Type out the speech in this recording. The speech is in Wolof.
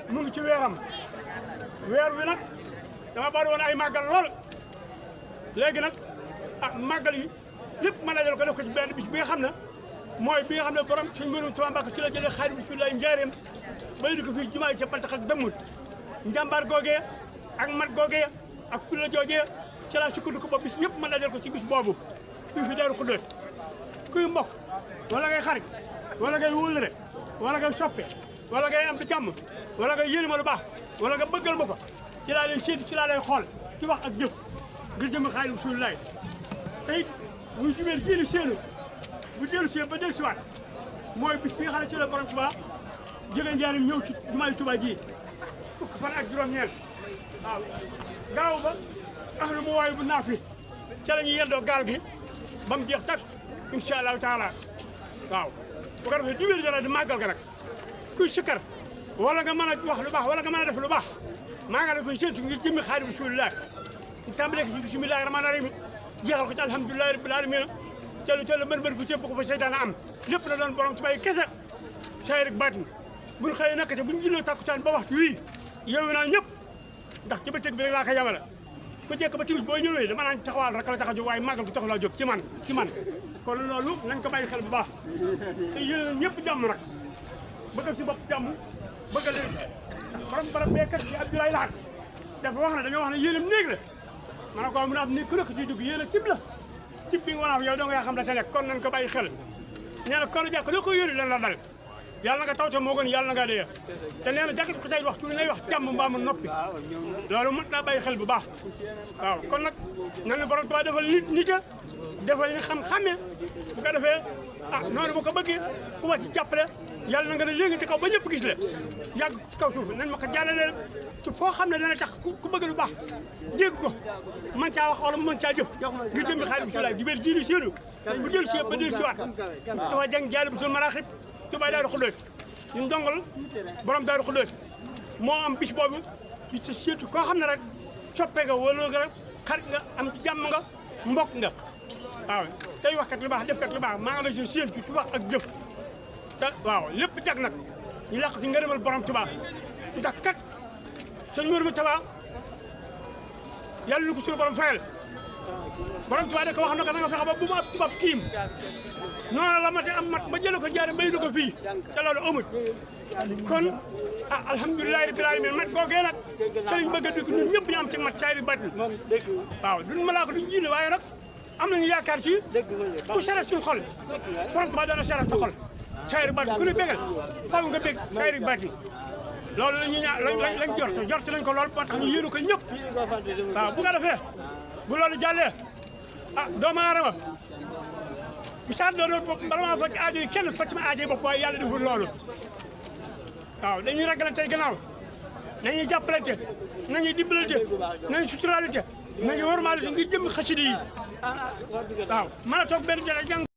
mu ngi ci weeram weer wi nag dama bari woon ay màggal lool léegi nag màggal yi lépp ma dajal ko def ko ci benn bis bi nga xam ne mooy bi nga xam ne borom suñu mbirum Tuubaa Mbàkke ci la jëlee xarit bi fi lay njaareem bay di ko fii jumaa yi ca Pantaxal demul njàmbaar googee ak mat googee ak fi la joojee ci laa sukkandiku ba bis yëpp ma dajal ko ci bis boobu fii fi Daaru Xudoos kuy mbokk wala ngay xarit wala ngay wóllëre wala ngay soppe wala ngay am di jàmm wala ngay yéene ma lu baax wala nga bëggal ma ko ci laa lay séentu ci laa lay xool ci wax ak jëf ngir jëm xaadimu rasuulillaahi te it muy jubeel jiili séenu bu dellu si ba dellu si waat mooy bis bi nga xam ne ci la borom Tuubaa jóge njaarim ñëw ci jumaa Tuubaa ji fukki fan ak juróom-ñeent waaw gaaw ba ahlu mu waayu bu naafi ca la ñuy yendoo gaal gi ba mu jeex tak incha allahu taala waaw bu ko defee diwéer jara di màggal ga nag kuy sikkar wala nga mën a wax lu baax wala nga mën a def lu baax maa nga da koy séntu ngir jëmmi xaadimu rasuulillaahi ñu tàmbalee ko ci bismillaahi rahmaani rahiim jeexal ko ci alhamdulillaahi rabbil aalamiin tellu mën bu cëpp ko fa seytaane am lépp na doon borom Tuubaa kese saay rek baatin buñ xëyee nekk te buñ jullee takkusaan ba waxtu wii yow naa ñëpp ndax ci bëccëg bi rek laa ko yamale ku jekk ba timis boo ñëwee dama naan taxawal rek la tax a jóg waaye màggal ko taxu laa jóg ci man kon loolu nañ ko bàyyi xel bu baax te yéen ñëpp jàmm nag bëggal si bopp jàmm bëggal leen borom barab beekat ci Abdoulaye Lahat dafa wax ne dañoo wax ne yéenam néeg la ma ne ko mun a am néeg ku nekk ciy dugg yéen a cib la cib bi nga wanaaw yow doo nga xam la te nekk kon nañ ko bàyyi xel nee na kon jàkk loo ko yóri lan la dal yàlla nga tawte moo gën yàlla nga dee te nee na jàkkat ko say waxtu lay wax jàmm mbaa mu noppi loolu mën naa bàyyi xel bu baax waaw kon nag nan la borom Tuubaa defal nit a defal ñu xam-xamee bu ko defee noonu bu ko bëggee ku ma ci jàppale yàlla na nga ne léegi ci kaw ba ñëpp gis la yàgg ci kaw suuf nañ ma ko jàllaleel ci foo xam ne dana tax ku bëgg lu baax dégg ko mën caa wax wala mu mën caa jëf ngir jëmmi xaadimu rasuulillaahi di bér jiiru séenu bu dellu si ba dellu si waat dafa jàng jaali bu sul maraaxib Tuubaa Daaru Xudoos ñun ndongal borom Daaru Xudoos moo am bis boobu di sa séentu koo xam ne rek soppe nga wala nga xarit nga am jàmm nga mbokk nga waaw tey waxkat lu baax defkat lu baax maa nga la si séentu ci wax ak jëf te waaw lépp jag nag ñu làq ci ngërëmal borom Tuubaa ndax kat sëñ Mourou Moustapha yàlla nu ko suñu borom fayal borom Tuubaa de ko wax na ko da nga fexe ba bu ma ab tubaab tiim noonu la mate am mat ba jëlee ko jaare mbay du ko fii te loolu amut kon alhamdulilah rabbil alamin mat googee nag sëriñ bëgg a dëgg ñun ñëpp ñu am ci mat caay bi batin waaw duñ ma laa ko duñ jiine waaye nag am nañu yaakaar ci ku seret suñu xol borom Tuubaa dana seret sa xol caay bi batin ku ne bégal faaw nga bég caay bi batin loolu la ñuy ñaan lañ jort nañ ko lool moo tax ñu yéenu ko ñëpp waaw bu ko defee bu loolu jàllee doomu aadama misaal doon bala maa faj aajo yi kenn faj ma aajo yi bopp waaye yàlla deful loolu waaw dañuy ragalante gannaaw nañuy jàppalante nañuy dimbalante nañuy suturaalante nañuy warmaalante ngir jëm xasida yi waaw mën a toog benn jàng